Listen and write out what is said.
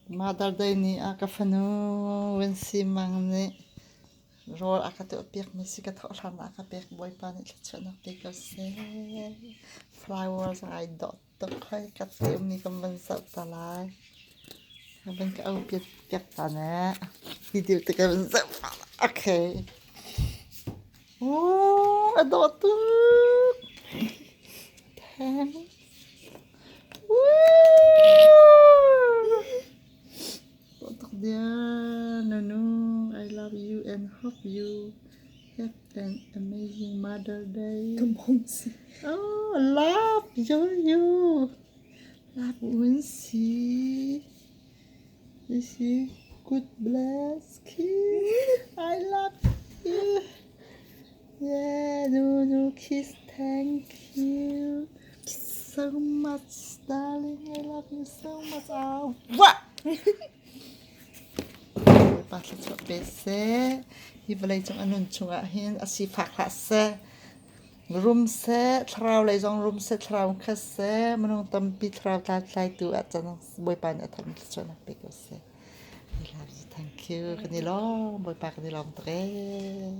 Mother Day ni ah ka fanu Winsi Mang nih rawl a ka tuahpiakmi si ka thawhhlan ah a ka pek. Bawipa nih thluachuahnak pe ko seh. Flower zong ai dawh tuk hoi. Ka teummi kan van zoh ta lai. Ka van ka au piak ta ne. Video te ka van zoh. Okay. Oh, a dawh tuk. Thanks. Dawh tuk dear. Nunu, I love you and hope you have an amazing Mother Day. Oh, love you, you. Love Wincy. This is good bless kiss. I love you. Yeah, Nunu kiss. Thank you so much, darling. I love you so much. Oh, what? Bawipa thluachuah pe seh. Hi vawlei cung a nun chungah hin a sifak hlah seh. Rum seh, thlarau lei zong rum seh, thlarau kha seh, minung tampi thlarau tlaitu ah can Bawipa nih a tharmi thluachuahnak pe ko seh. I love you. Thank you. Kan i lawm. Bawipa kan i lawm tuk ee.